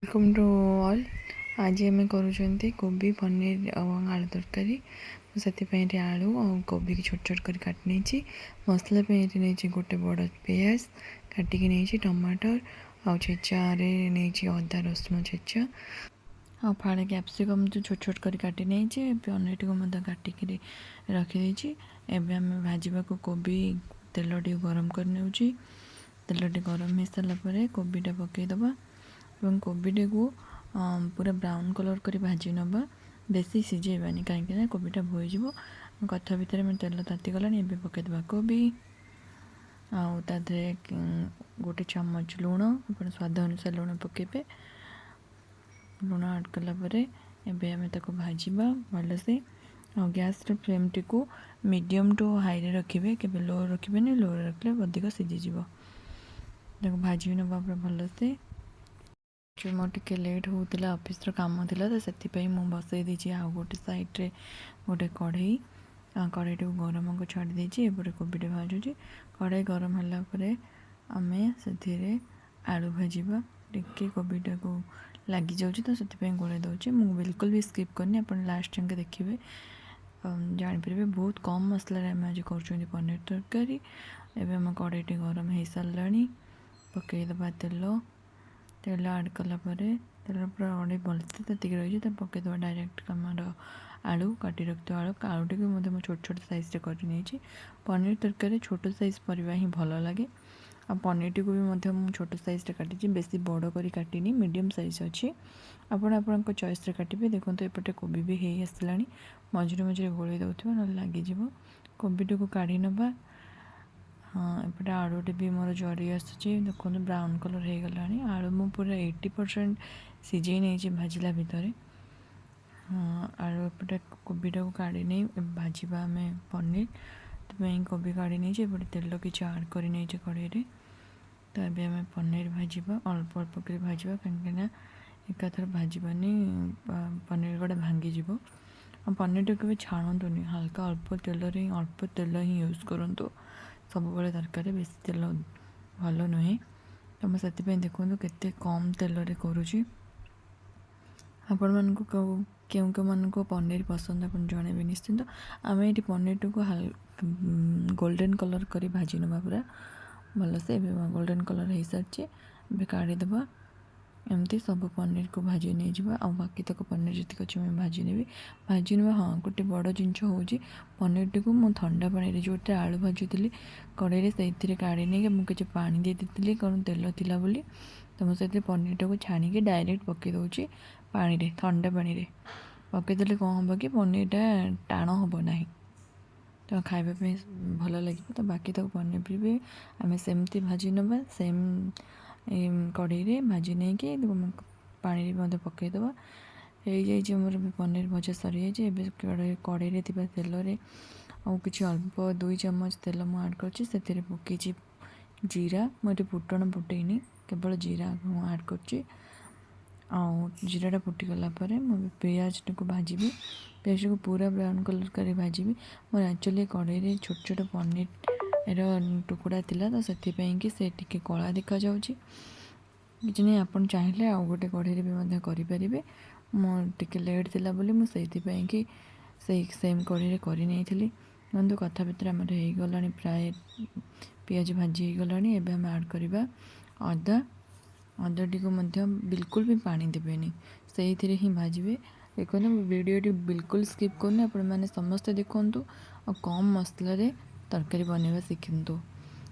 Welcome to all. ଆଜି ଆମେ କରୁଛନ୍ତି କୋବି, ପନିର ଏବଂ ଆଳୁ ତରକାରୀ। ମୁଁ ସେଥିପାଇଁ ଏଠି ଆଳୁ ଆଉ କୋବିକି ଛୋଟ ଛୋଟ କରି କାଟି ନେଇଛି। ମସଲା ପାଇଁ ଏଠି ନେଇଛି ଗୋଟେ ବଡ଼ ପିଆଜ କାଟିକି ନେଇଛି, ଟମାଟର ଆଉ ଛେଚାରେ ନେଇଛି ଅଦା ରସୁଣ ଛେଚା ଆଉ ଫାଳେ କ୍ୟାପ୍ସିକମ୍ ଯେଉଁ ଛୋଟ ଛୋଟ କରି କାଟି ନେଇଛି। ପନିରଟିକୁ ମଧ୍ୟ କାଟିକିରି ରଖିଦେଇଛି। ଏବେ ଆମେ ଭାଜିବାକୁ କୋବି ତେଲ ଟିକେ ଗରମ କରି ନେଉଛି। ତେଲଟି ଗରମ ହେଇସାରିଲା ପରେ କୋବିଟା ପକାଇଦେବା ଏବଂ କୋବିଟିକୁ ପୁରା ବ୍ରାଉନ୍ କଲର୍ କରି ଭାଜି ନେବା। ବେଶୀ ସିଝେଇବାନି, କାହିଁକିନା କୋବିଟା ବୋହିଯିବ। କଥା ଭିତରେ ଆମେ ତେଲ ତାତିଗଲାଣି। ଏବେ ପକାଇଦେବା କୋବି ଆଉ ତା ଦେହରେ ଗୋଟେ ଚାମଚ ଲୁଣ। ଆପଣ ସ୍ୱାଦ ଅନୁସାରେ ଲୁଣ ପକାଇବେ। ଲୁଣ ଆଡ଼୍ କଲା ପରେ ଏବେ ଆମେ ତାକୁ ଭାଜିବା ଭଲସେ। ଆଉ ଗ୍ୟାସ୍ର ଫ୍ଲେମ୍ଟିକୁ ମିଡ଼ିୟମ୍ ଟୁ ହାଇରେ ରଖିବେ, କେବେ ଲୋ ରଖିବେନି। ଲୋରେ ରଖିଲେ ଅଧିକ ସିଝିଯିବ। ତାକୁ ଭାଜି ନେବା ପୁରା ଭଲସେ। ମୋର ଟିକେ ଲେଟ୍ ହେଉଥିଲା, ଅଫିସର କାମ ଥିଲା, ତ ସେଥିପାଇଁ ମୁଁ ବସେଇ ଦେଇଛି ଆଉ ଗୋଟେ ସାଇଡ଼୍ରେ ଗୋଟେ କଢ଼େଇ। କଢ଼େଇଟିକୁ ଗରମକୁ ଛାଡ଼ି ଦେଇଛି। ଏପଟେ କୋବିଟି ଭାଜୁଛି। କଢ଼େଇ ଗରମ ହେଲା ପରେ ଆମେ ସେଥିରେ ଆଳୁ ଭାଜିବା। ଟିକେ କୋବିଟାକୁ ଲାଗିଯାଉଛି, ତ ସେଥିପାଇଁ ଗୋଳେଇ ଦେଉଛି। ମୁଁ ବିଲକୁଲ ବି ସ୍କିପ୍ କରିନି, ଆପଣ ଲାଷ୍ଟ ଯାକେ ଦେଖିବେ, ଜାଣିପାରିବେ। ବହୁତ କମ୍ ମସଲାରେ ଆମେ ଆଜି କରୁଛନ୍ତି ପନିର ତରକାରୀ। ଏବେ ଆମ କଢ଼େଇଟି ଗରମ ହେଇସାରିଲାଣି। ପକାଇଦେବା ତେଲ। ତେଲ ଆଡ଼୍ କଲା ପରେ ତେଲ ପୁରା କଢ଼େଇ ଭଲସେ ସେତିକି ରହିଛି, ତ ପକାଇଦେବା ଡାଇରେକ୍ଟ ଆମର ଆଳୁ, କାଟି ରଖିଥିବା ଆଳୁ। ଆଳୁଟିକୁ ମଧ୍ୟ ମୁଁ ଛୋଟ ଛୋଟ ସାଇଜ୍ରେ କରି ନେଇଛି। ପନିର ତରକାରୀ ଛୋଟ ସାଇଜ୍ ପରିବା ହିଁ ଭଲ ଲାଗେ। ଆଉ ପନିରଟିକୁ ବି ମଧ୍ୟ ମୁଁ ଛୋଟ ସାଇଜ୍ରେ କାଟିଛି, ବେଶୀ ବଡ଼ କରି କାଟିନି, ମିଡ଼ିୟମ୍ ସାଇଜ୍ ଅଛି। ଆପଣ ଆପଣଙ୍କ ଚଏସ୍ରେ କାଟିବେ। ଦେଖନ୍ତୁ, ଏପଟେ କୋବି ବି ହେଇ ଆସିଲାଣି। ମଝିରେ ମଝିରେ ଗୋଳେଇ ଦେଉଥିବେ, ନହେଲେ ଲାଗିଯିବ। କୋବିଟିକୁ କାଢ଼ି ନେବା। ହଁ, ଏପଟେ ଆଳୁଟି ବି ମୋର ଜରି ଆସୁଛି। ଦେଖନ୍ତୁ, ବ୍ରାଉନ୍ କଲର୍ ହେଇଗଲାଣି। ଆଳୁ ମୁଁ ପୁରା 80% ସିଝେଇ ନେଇଛି ଭାଜିଲା ଭିତରେ। ହଁ, ଆଳୁ ଏପଟେ କୋବିଟାକୁ କାଢ଼ି ନେଇ ଭାଜିବା ଆମେ ପନିର। ସେଥିପାଇଁ କୋବି କାଢ଼ି ନେଇଛି। ଏପଟେ ତେଲ କିଛି ଆଡ଼୍ କରି ନେଇଛି କଢ଼େଇରେ। ତ ଏବେ ଆମେ ପନିର ଭାଜିବା। ଅଳ୍ପ ଅଳ୍ପ କରି ଭାଜିବା, କାହିଁକିନା ଏକାଥର ଭାଜିବାନି, ପନିର ଗୁଡ଼ା ଭାଙ୍ଗିଯିବ। ଆଉ ପନିରଟାକୁ କେବେ ଛାଣନ୍ତୁନି। ହାଲକା ଅଳ୍ପ ତେଲରେ ହିଁ, ଅଳ୍ପ ତେଲ ହିଁ ୟୁଜ୍ କରନ୍ତୁ ସବୁବେଳେ ତରକାରୀ। ବେଶୀ ତେଲ ଭଲ ନୁହେଁ। ତ ମୁଁ ସେଥିପାଇଁ ଦେଖନ୍ତୁ କେତେ କମ୍ ତେଲରେ କରୁଛି। ଆପଣମାନଙ୍କୁ କେଉଁ କେଉଁ କେଉଁମାନଙ୍କୁ ପନିର ପସନ୍ଦ, ଆପଣ ଜଣାଇବେ ନିଶ୍ଚିନ୍ତ। ଆମେ ଏଇଠି ପନିରଟିକୁ ଗୋଲ୍ଡେନ୍ କଲର୍ କରି ଭାଜି ନେବା ପୁରା ଭଲସେ। ଏବେ ଗୋଲ୍ଡେନ୍ କଲର୍ ହେଇସାରିଛି, ଏବେ କାଢ଼ିଦେବା। ଏମିତି ସବୁ ପନିରକୁ ଭାଜି ନେଇଯିବା ଆଉ ବାକି ତକ ପନିର ଯେତିକି ଅଛି ମୁଁ ଭାଜି ନେବି, ଭାଜି ନେବା। ହଁ, ଗୋଟେ ବଡ଼ ଜିନିଷ ହେଉଛି ପନିରଟିକୁ ମୁଁ ଥଣ୍ଡା ପାଣିରେ, ଯେଉଁଥିରେ ଆଳୁ ଭାଜୁଥିଲି କଢ଼େଇରେ, ସେଇଥିରେ କାଢ଼ି ନେଇକି ମୁଁ କିଛି ପାଣି ଦେଇ ଦେଇଥିଲି, କାରଣ ତେଲ ଥିଲା ବୋଲି। ତ ମୁଁ ସେଥିରେ ପନିରଟାକୁ ଛାଣିକି ଡାଇରେକ୍ଟ ପକାଇ ଦେଉଛି ପାଣିରେ। ଥଣ୍ଡା ପାଣିରେ ପକାଇଦେଲେ କ'ଣ ହେବ କି ପନିରଟା ଟାଣ ହେବ ନାହିଁ, ତ ଖାଇବା ପାଇଁ ଭଲ ଲାଗିବ। ତ ବାକି ତକ ପନିର ବି ଆମେ ସେମିତି ଭାଜି ନେବା। ସେମ୍ କଢ଼େଇରେ ଭାଜି ନେଇକି ପାଣିରେ ମଧ୍ୟ ପକାଇଦେବା। ହେଇଯାଇଛି, ଆମର ପନିର ଭଜା ସରିଯାଇଛି। ଏବେ କଢ଼େଇରେ ଥିବା ତେଲରେ ଆଉ କିଛି ଅଳ୍ପ 2 ଚାମଚ ତେଲ ମୁଁ ଆଡ଼୍ କରିଛି। ସେଥିରେ ପକାଇଛି ଜିରା। ମୁଁ ଏଠି ଫୁଟଣ ଫୁଟେଇନି, କେବଳ ଜିରା ମୁଁ ଆଡ଼୍ କରୁଛି। ଆଉ ଜିରାଟା ଫୁଟିଗଲା ପରେ ମୁଁ ପିଆଜଟିକୁ ଭାଜିବି। ପିଆଜକୁ ପୁରା ବ୍ରାଉନ୍ କଲର୍ କରି ଭାଜିବି। ମୋର ଆକ୍ଚୁଆଲି କଢ଼େଇରେ ଛୋଟ ଛୋଟ ପନିରର ଟୁକୁଡ଼ା ଥିଲା, ତ ସେଥିପାଇଁକି ସେ ଟିକେ କଳା ଦେଖାଯାଉଛି। କିଛି ନାହିଁ, ଆପଣ ଚାହିଁଲେ ଆଉ ଗୋଟେ କଢ଼େଇରେ ବି ମଧ୍ୟ କରିପାରିବେ। ମୁଁ ଟିକେ ଲେଟ୍ ଥିଲା ବୋଲି ମୁଁ ସେଇଥିପାଇଁକି ସେଇ ସେମ୍ କଢ଼େଇରେ କରିନେଇଥିଲି। କିନ୍ତୁ କଥା ଭିତରେ ଆମର ହେଇଗଲାଣି, ପ୍ରାୟ ପିଆଜ ଭାଜି ହେଇଗଲାଣି। ଏବେ ଆମେ ଆଡ଼୍ କରିବା ଅଦା। ଅଦାଟିକୁ ମଧ୍ୟ ବିଲକୁଲ ବି ପାଣି ଦେବେନି, ସେଇଥିରେ ହିଁ ଭାଜିବେ। ଦେଖନ୍ତୁ, ମୁଁ ଭିଡ଼ିଓଟି ବିଲକୁଲ ସ୍କିପ୍ କରୁନି, ଆପଣମାନେ ସମସ୍ତେ ଦେଖନ୍ତୁ ଆଉ କମ୍ ମସଲାରେ ତରକାରୀ ବନେଇବା ଶିଖନ୍ତୁ,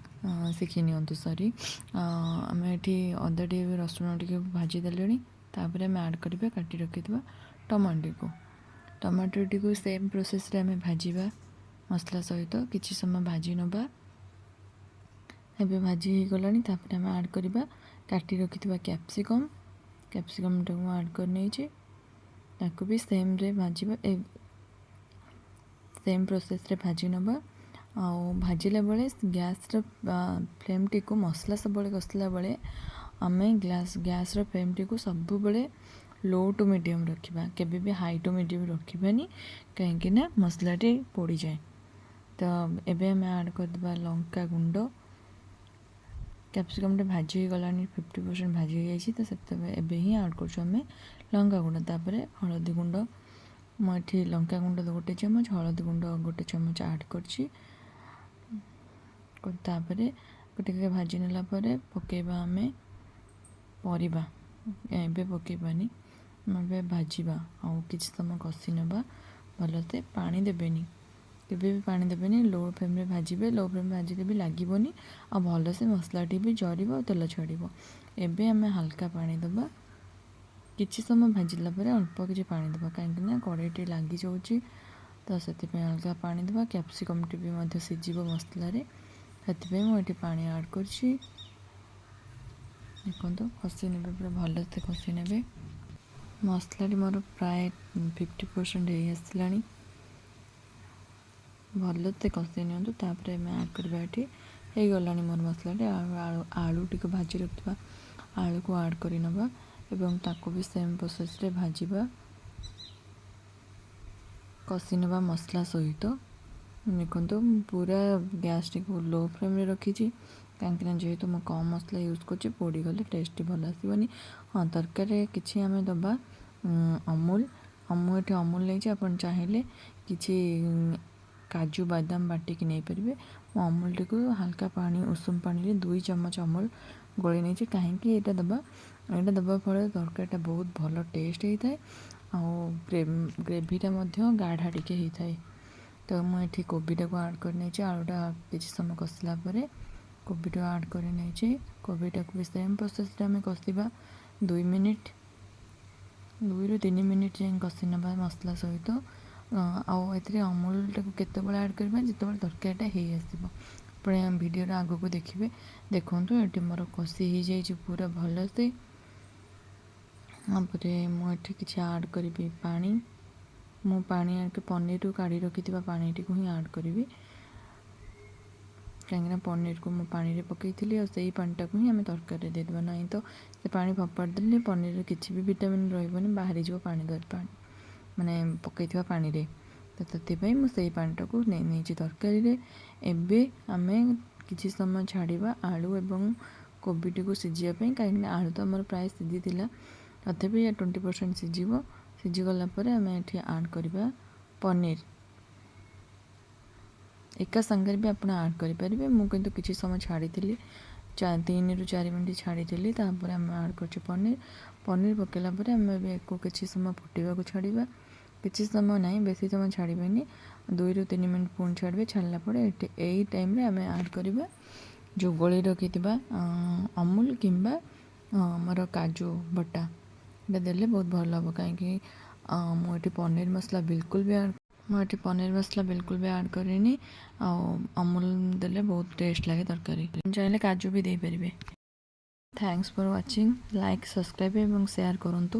ଶିଖି ନିଅନ୍ତୁ। ସରି, ଆମେ ଏଠି ଅଦା ଟିକେ, ରସୁଣ ଟିକେ ଭାଜି ଦେଲେଣି। ତାପରେ ଆମେ ଆଡ଼୍ କରିବା କାଟି ରଖିଥିବା ଟମାଟୋକୁ। ଟମାଟୋଟିକୁ ସେମ୍ ପ୍ରୋସେସ୍ରେ ଆମେ ଭାଜିବା। ମସଲା ସହିତ କିଛି ସମୟ ଭାଜି ନେବା। ଏବେ ଭାଜି ହେଇଗଲାଣି। ତାପରେ ଆମେ ଆଡ଼୍ କରିବା କାଟି ରଖିଥିବା କ୍ୟାପ୍ସିକମ୍। କ୍ୟାପ୍ସିକମ୍ଟାକୁ ମୁଁ ଆଡ଼୍ କରିନେଇଛି। ତାକୁ ବି ସେମ୍ରେ ଭାଜିବା, ସେମ୍ ପ୍ରୋସେସ୍ରେ ଭାଜି ନେବା। ଆଉ ଭାଜିଲା ବେଳେ ଗ୍ୟାସ୍ର ଫ୍ଲେମ୍ଟିକୁ, ମସଲା ସବୁବେଳେ କଷିଲା ବେଳେ ଆମେ ଗ୍ୟାସ୍ର ଫ୍ଲେମ୍ଟିକୁ ସବୁବେଳେ ଲୋ ଟୁ ମିଡ଼ିୟମ୍ ରଖିବା। କେବେ ବି ହାଇ ଟୁ ମିଡ଼ିୟମ୍ ରଖିବାନି, କାହିଁକିନା ମସଲାଟି ପୋଡ଼ିଯାଏ। ତ ଏବେ ଆମେ ଆଡ଼୍ କରିଦେବା ଲଙ୍କା ଗୁଣ୍ଡ। କ୍ୟାପ୍ସିକମ୍ଟା ଭାଜି ହେଇଗଲାଣି, 50% ଭାଜି ହେଇଯାଇଛି। ତ ସେତେବେଳେ ଏବେ ହିଁ ଆଡ଼୍ କରୁଛୁ ଆମେ ଲଙ୍କା ଗୁଣ୍ଡ, ତାପରେ ହଳଦୀ ଗୁଣ୍ଡ। ମୁଁ ଏଠି ଲଙ୍କା ଗୁଣ୍ଡ 1 ଚାମଚ, ହଳଦୀ ଗୁଣ୍ଡ 1 ଚାମଚ ଆଡ଼୍ କରିଛି। ତାପରେ ଟିକେ ଭାଜି ନେଲା ପରେ ପକାଇବା ଆମେ ପରିବା। ଏବେ ପକାଇବାନି, ଏବେ ଭାଜିବା ଆଉ କିଛି ସମୟ କଷି ନେବା ଭଲସେ। ପାଣି ଦେବେନି, କେବେ ବି ପାଣି ଦେବେନି। ଲୋ ଫ୍ଲେମ୍ରେ ଭାଜିବେ। ଲୋ ଫ୍ଲେମ୍ରେ ଭାଜିଲେ ବି ଲାଗିବନି ଆଉ ଭଲସେ ମସଲାଟି ବି ଜରିବ ଆଉ ତେଲ ଛାଡ଼ିବ। ଏବେ ଆମେ ହାଲକା ପାଣି ଦେବା। କିଛି ସମୟ ଭାଜିଲା ପରେ ଅଳ୍ପ କିଛି ପାଣି ଦେବା, କାହିଁକିନା କଡ଼େଇଟି ଲାଗିଯାଉଛି, ତ ସେଥିପାଇଁ ହାଲକା ପାଣି ଦେବା। କ୍ୟାପ୍ସିକମ୍ଟି ବି ମଧ୍ୟ ସିଝିବ ମସଲାରେ, ସେଥିପାଇଁ ମୁଁ ଏଠି ପାଣି ଆଡ଼୍ କରିଛି। ଦେଖନ୍ତୁ, କଷି ନେବେ, ପୁରା ଭଲସେ କଷି ନେବେ। ମସଲାଟି ମୋର ପ୍ରାୟ 50% ହେଇ ଆସିଲାଣି। ଭଲସେ କଷି ନିଅନ୍ତୁ। ତାପରେ ଆମେ ଆଡ଼୍ କରିବା, ଏଠି ହେଇଗଲାଣି ମୋର ମସଲାଟି। ଆଳୁ, ଆଳୁ ଟିକେ ଭାଜି ରଖିଥିବା ଆଳୁକୁ ଆଡ଼୍ କରିନେବା ଏବଂ ତାକୁ ବି ସେମ୍ ପ୍ରୋସେସ୍ରେ ଭାଜିବା, କଷି ନେବା ମସଲା ସହିତ। ଦେଖନ୍ତୁ, ମୁଁ ପୁରା ଗ୍ୟାସ୍ଟିକୁ ଲୋ ଫ୍ଲେମ୍ରେ ରଖିଛି, କାହିଁକିନା ଯେହେତୁ ମୁଁ କମ୍ ମସଲା ୟୁଜ୍ କରୁଛି, ପୋଡ଼ିଗଲେ ଟେଷ୍ଟଟି ଭଲ ଆସିବନି। ହଁ, ତରକାରୀରେ କିଛି ଆମେ ଦେବା ଅମୁଲ। ମୁଁ ଏଠି ଅମୁଲ ନେଇଛି। ଆପଣ ଚାହିଁଲେ କିଛି କାଜୁ ବାଦାମ ବାଟିକି ନେଇପାରିବେ। ମୁଁ ଅମୁଲଟିକୁ ହାଲକା ପାଣି, ଉଷୁମ ପାଣିରେ 2 ଚାମଚ ଅମୁଲ ଗୋଳେଇ ନେଇଛି। କାହିଁକି ଏଇଟା ଦେବା? ଏଇଟା ଦେବା ଫଳରେ ତରକାରୀଟା ବହୁତ ଭଲ ଟେଷ୍ଟ ହେଇଥାଏ ଆଉ ଗ୍ରେଭିଟା ମଧ୍ୟ ଗାଢ଼ା ଟିକେ ହେଇଥାଏ। ତ ମୁଁ ଏଠି କୋବିଟାକୁ ଆଡ଼୍ କରିନେଇଛି। ଆଳୁଟା କିଛି ସମୟ କଷିଲା ପରେ କୋବିଟା ଆଡ଼୍ କରିନେଇଛି। କୋବିଟାକୁ ବି ସେମ୍ ପ୍ରୋସେସ୍ରେ ଆମେ କଷିବା 2 ମିନିଟ୍, 2ରୁ 3 ମିନିଟ୍ ଯାଏଁ କଷି ନେବା ମସଲା ସହିତ। ଆଉ ଏଥିରେ ଅମୁଲଟାକୁ କେତେବେଳେ ଆଡ଼୍ କରିବା? ଯେତେବେଳେ ତରକାରୀଟା ହେଇ ଆସିବ। ଆପଣ ଭିଡ଼ିଓର ଆଗକୁ ଦେଖିବେ। ଦେଖନ୍ତୁ, ଏଠି ମୋର କଷି ହେଇଯାଇଛି ପୁରା ଭଲସେ। ତାପରେ ମୁଁ ଏଠି କିଛି ଆଡ଼୍ କରିବି ପାଣି। ମୁଁ ପାଣି ଆଣିକି ପନିରରୁ କାଢ଼ି ରଖିଥିବା ପାଣିଟିକୁ ହିଁ ଆଡ଼୍ କରିବି, କାହିଁକିନା ପନିରକୁ ମୁଁ ପାଣିରେ ପକାଇଥିଲି ଆଉ ସେଇ ପାଣିଟାକୁ ହିଁ ଆମେ ତରକାରୀରେ ଦେଇଦେବା। ନାହିଁ ତ ସେ ପାଣି ଫୋପାଡ଼ି ଦେଲେ ପନିରରେ କିଛି ବି ଭିଟାମିନ୍ ରହିବନି, ବାହାରିଯିବ ପାଣି, ପାଣି ମାନେ ପକାଇଥିବା ପାଣିରେ। ତ ସେଥିପାଇଁ ମୁଁ ସେଇ ପାଣିଟାକୁ ନେଇ ନେଇଛି ତରକାରୀରେ। ଏବେ ଆମେ କିଛି ସମୟ ଛାଡ଼ିବା ଆଳୁ ଏବଂ କୋବିଟିକୁ ସିଝିବା ପାଇଁ, କାହିଁକିନା ଆଳୁ ତ ଆମର ପ୍ରାୟ ସିଝିଥିଲା, ତଥାପି 20% ସିଝିବ। ସିଝିଗଲା ପରେ ଆମେ ଏଠି ଆଡ଼୍ କରିବା ପନିର। ଏକା ସାଙ୍ଗରେ ବି ଆପଣ ଆଡ଼୍ କରିପାରିବେ। ମୁଁ କିନ୍ତୁ କିଛି ସମୟ ଛାଡ଼ିଥିଲି, 3ରୁ 4 ମିନିଟ୍ ଛାଡ଼ିଥିଲି। ତାପରେ ଆମେ ଆଡ଼୍ କରୁଛୁ ପନିର। ପନିର ପକାଇଲା ପରେ ଆମେ ଏବେ ୟାକୁ କିଛି ସମୟ ଫୁଟିବାକୁ ଛାଡ଼ିବା। କିଛି ସମୟ ନାହିଁ, ବେଶୀ ସମୟ ଛାଡ଼ିବେନି। 2ରୁ 3 ମିନିଟ୍ ପୁଣି ଛାଡ଼ିବେ। ଛାଡ଼ିଲା ପରେ ଏଠି ଏଇ ଟାଇମ୍ରେ ଆମେ ଆଡ଼୍ କରିବା ଯେଉଁ ଗୋଳେଇ ରଖିଥିବା ଅମୁଲ କିମ୍ବା ଆମର କାଜୁ ବଟା। ଏଇଟା ଦେଲେ ବହୁତ ଭଲ ହେବ, କାହିଁକି ମୁଁ ଏଠି ପନିର ମସଲା ବିଲକୁଲ ବି ଆଡ଼୍ କରିନି ଆଉ ଅମୁଲ ଦେଲେ ବହୁତ ଟେଷ୍ଟ ଲାଗେ ତରକାରୀ। ଚାହିଁଲେ କାଜୁ ବି ଦେଇପାରିବେ। Thanks for watching. Like, subscribe ଏବଂ ସେୟାର କରନ୍ତୁ।